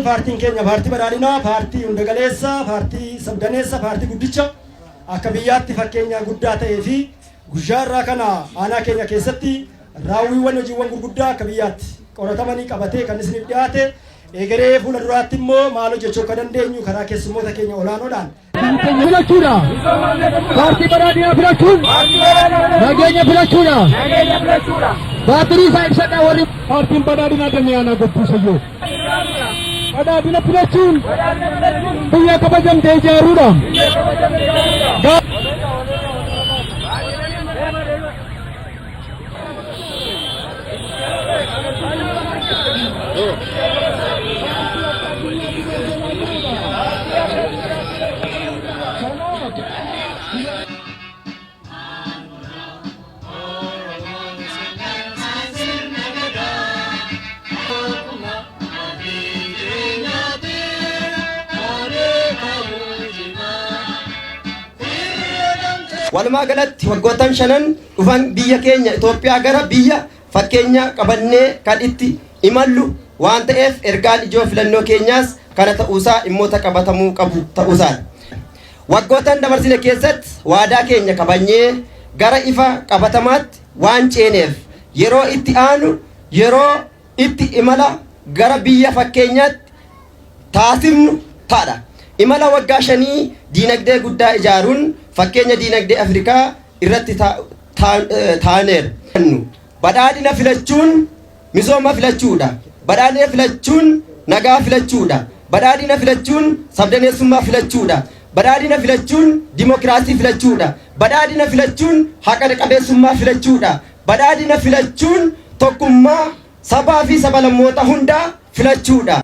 Paartiin keenya Paartii Badhaadhinaa paartii hundagaleessa, paartii sabdaneessa, paartii guddicha akka biyyaatti fakkeenya guddaa ta'ee fi guyyaa irraa kana aanaa keenya keessatti raawwiiwwan hojiiwwan gurguddaa akka biyyaatti qoratamanii qabatee kan isiniif dhiyaate, egeree fuula duraatti immoo maal hojjechuu akka dandeenyu karaa keessummoota keenya olaanoodhaan Filachuudha. Paartii Badhaadhinaa filachuun nageenya filachuudha. Baatirii isaa ibsadhaa warri. Paartiin Badhaadhinaa damee aanaa Gobbuu Sayyoo. Badhaadhina filachuun biyya kabajamte ijaaruudha. Walumaa galatti waggoottan shanan dhufan biyya keenya Itoophiyaa gara biyya fakkeenya qabannee kan itti imallu waan ta'eef ergaan ijoo filannoo keenyaas kana ta'uusaa dhimmoota qabatamuu qabu ta'uusaati. Waggoottan dabarsine keessatti waadaa keenya kabajnee gara ifa qabatamaatti waan ceeneef yeroo itti aanu yeroo itti imala gara biyya fakkeenyaatti taasifnu ta'dha. Imala waggaa shanii diinagdee guddaa ijaaruun fakkeenya diinagdee Afrikaa irratti taaneera. Badhaadhina filachuun misooma filachuudha. Badhaadhina filachuun nagaa filachuudha. Badhaadhina filachuun sabdaneessummaa filachuudha. Badhaadhina filachuun dimokiraasii filachuudha. Badhaadhina filachuun haqa qabeessummaa filachuudha. Badhaadhina filachuun tokkummaa sabaa fi sabalammoota hundaa filachuudha.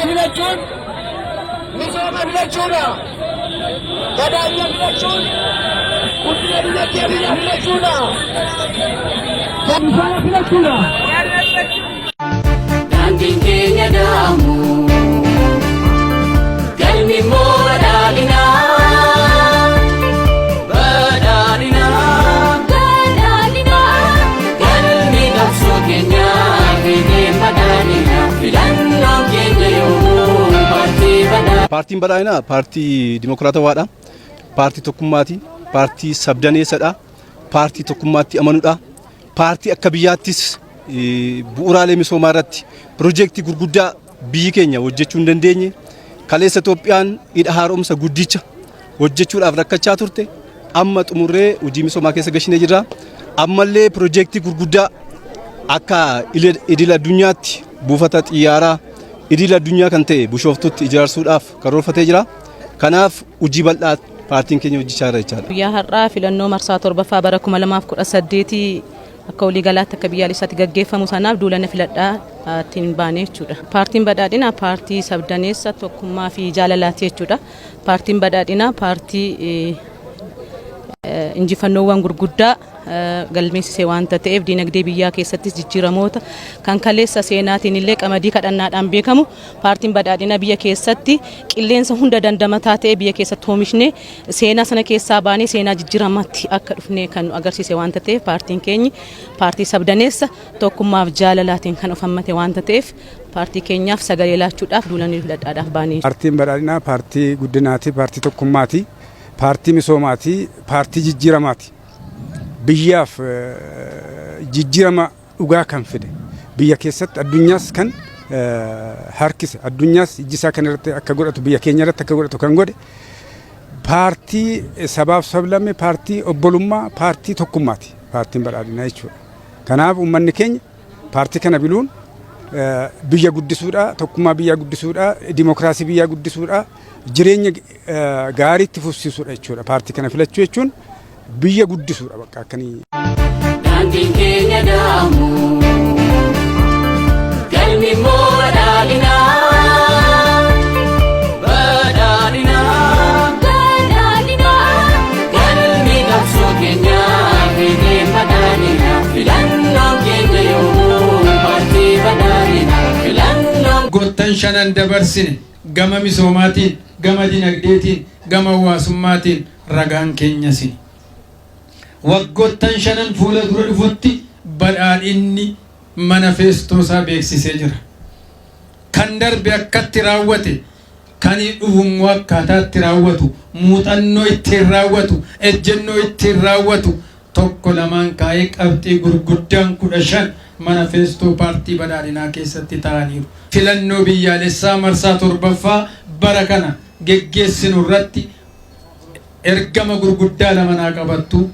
Filachuun misooma filachuudha. Badhaadhina filachuun guddina dinagdee biyyaa filachuudha. Misooma filachuudha. Daandiin keenya daamu galmi immoo badhaadhina. Badhaadhina. Badhaadhina. Galmi qabsoo keenyaa fiigeen badhaadhina. Filannoon keenya yoomuu paartii badhaadhina. Paartiin Badhaadhinaa paartii dimokiraatawaadha. Paartii tokkummaati. Paartii sabdaneessadha. Paartii tokkummaatti amanudha. Paartii akka biyyaattis bu'uuraalee misoomaa irratti piroojeektii gurguddaa biyyi keenya hojjechuu hin dandeenye, kaleessa Itoophiyaan hidha haaromsa guddicha hojjechuudhaaf rakkachaa turte amma xumurree hojii misoomaa keessa gashinee jirra. Ammallee piroojeektii gurguddaa akka idil addunyaatti buufata xiyyaaraa idil addunyaa kan ta'e Bishooftutti ijaarsuudhaaf karoorfatee jira. Kanaaf hojii bal'aa paartiin keenya hojjechaa jira jechaadha. Guyyaa har'aa filannoo marsaa torbaffaa bara 2018 akka waliigalaatti akka biyyaalessaatti gaggeeffamu sanaaf duula na filadhaa ittiin baane jechuudha. Paartiin Badhaadhinaa paartii sabdaneessa tokkummaa fi jaalalaati jechuudha. Paartiin Badhaadhinaa paartii injifannoowwan gurguddaa galmeessise waanta ta'eef, diinagdee biyyaa keessattis jijjiiramoota kan kaleessa seenaatiin illee qamadii kadhannaadhaan beekamu, paartiin Badhaadhinaa biyya keessatti qilleensa hunda dandamataa ta'e biyya keessatti oomishne, seenaa sana keessaa baanee seenaa jijjiiramaatti akka dhufne kan nu agarsiise waanta ta'eef, paartiin keenyi paartii sabdaneessa tokkummaaf jaalalaatiin kan of hammate waanta ta'eef, paartii keenyaaf sagalee laachuudhaaf duulanii filadhaadhaaf baanee. Paartiin Badhaadhinaa paartii guddinaati, paartii tokkummaati, paartii misoomaati, paartii jijjiiramaati. Biyyaaf jijjiirama dhugaa kan fide, biyya keessatti addunyaas kan harkise, addunyaas ijjisaa kan irratti akka godhatu, biyya keenya irratti akka godhatu kan godhe, paartii sabaaf sablamme, paartii obbolummaa, paartii tokkummaati Paartiin Badhaadhinaa jechuudha. Kanaaf uummanni keenya paartii kana biluun biyya guddisuudha, tokkummaa biyyaa guddisuudha, dimokiraasii biyyaa guddisuudha, jireenya gaariitti fufsiisuudha jechuudha. Paartii kana filachuu jechuun biyya guddisuudha bakka akkanii. Daandiin keenya daamu galmi immoo badhaadhina. Badhaadhina. Badhaadhina. Galmi qabsoo keenyaa fiigeen badhaadhina. Filannoon keenya yoomuu paartii Badhaadhina. Filannoon. Waggoottan shanan dabarsine gama misoomaatiin, gama dinagdeetiin, Gama hawaasummaatiin ragaan keenya isini. Waggoottan shanan fuula dura dhufutti badhaadhinni manifeestoo isaa beeksisee jira. Kan darbe akkatti raawwate, kan dhufu immoo akkaataa itti raawwatu, muuxannoo ittiin raawwatu, ejjennoo ittiin raawwatu tokko lamaan kaa'ee qabxii gurguddaan 15 manifeestoo paartii badhaadhinaa keessatti taa'aniiru. Filannoo biyyaalessaa marsaa 7ffaa bara kana geggeessinu irratti ergama gurguddaa lama naa qabattu.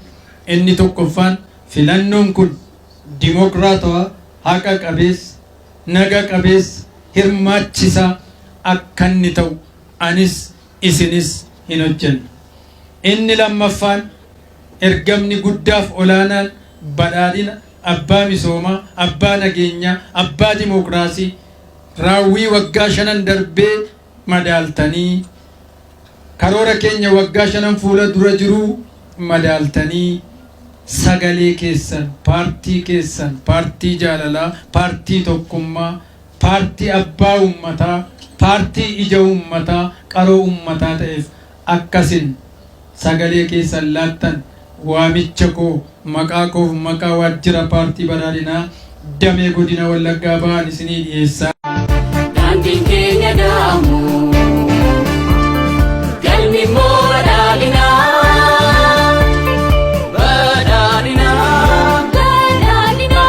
Inni tokkoffaan filannoon kun dimokiraatawaa, haqa qabeessa, naga qabeessa, hirmaachisaa akka inni ta'u anis isinis hin hojjenna. Inni lammaffaan ergamni guddaaf olaanaan badhaadhina, abbaa misoomaa, abbaa nageenyaa, abbaa dimokiraasii raawwii waggaa shanan darbee madaaltanii, karoora keenya waggaa shanan fuula dura jiruu madaaltanii sagalee keessan paartii keessan, paartii jaalalaa, paartii tokkummaa, paartii abbaa uummataa, paartii ija uummataa, qaroo uummataa ta'eef akkasin sagalee keessan laattan waamicha koo maqaa koof maqaa waajjira paartii badhaadhinaa damee godina Wallaggaa Bahaan isinii dhiyeessaa. Daandiin keenya daamu galmi immoo badhaadhina. Badhaadhina. Badhaadhina.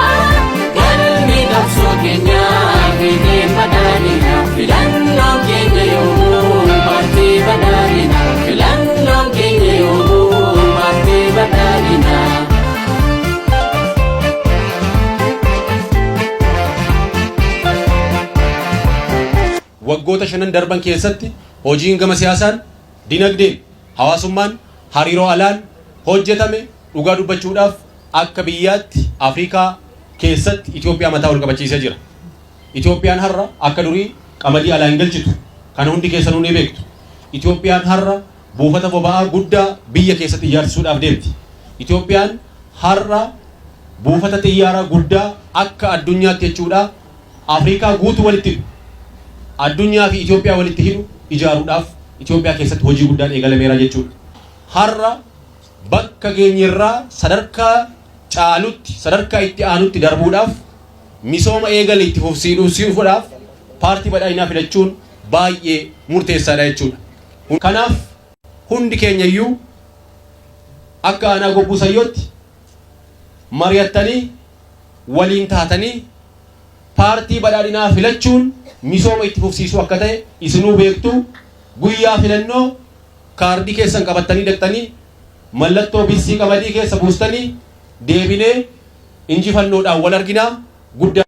Galmi qabsoo keenyaa fiixeen badhaadhina. Filannoon keenya yoomuu paartii badhaadhina. Filannoon keenya yoomuu paartii badhaadhina. Waggoota shanan darban keessatti hojiin gama siyaasaan, dinagdeen, hawaasummaan, hariiroo alaan hojjetame dhugaa dubbachuudhaaf akka biyyaatti Afrikaa keessatti Itoophiyaa mataa ol qabachiisee jira. Itoophiyaan har'a akka durii qamadii alaa hin galchitu. Kana hundi keessanuu ni beektu. Itoophiyaan har'a buufata boba'aa guddaa biyya keessatti ijaarsisuudhaaf deemti. Itoophiyaan har'a buufata xiyyaaraa guddaa akka addunyaatti jechuudha Afrikaa guutuu walitti hidhu, addunyaa fi Itoophiyaa walitti hidhu ijaaruudhaaf Itoophiyaa keessatti hojii guddaan eegalameera jechuudha. Har'a bakka geenyerraa sadarkaa caalutti, sadarkaa itti aanutti darbuudhaaf misooma eegale itti fufsiisuudhaaf paartii badhaadhinaa filachuun baay'ee murteessaadha jechuudha. Kanaaf hundi keenya iyyuu akka aanaa Gobbuu Sayyootti mari'attanii waliin taatanii paartii badhaadhinaa filachuun misooma itti fufsiisuu akka ta'e isinuu beektu. Guyyaa filannoo kaardii keessan qabattanii dhaqxanii mallattoo bissii qamadii keessa buustanii deebinee injifannoodhaan wal arginaa guddaa.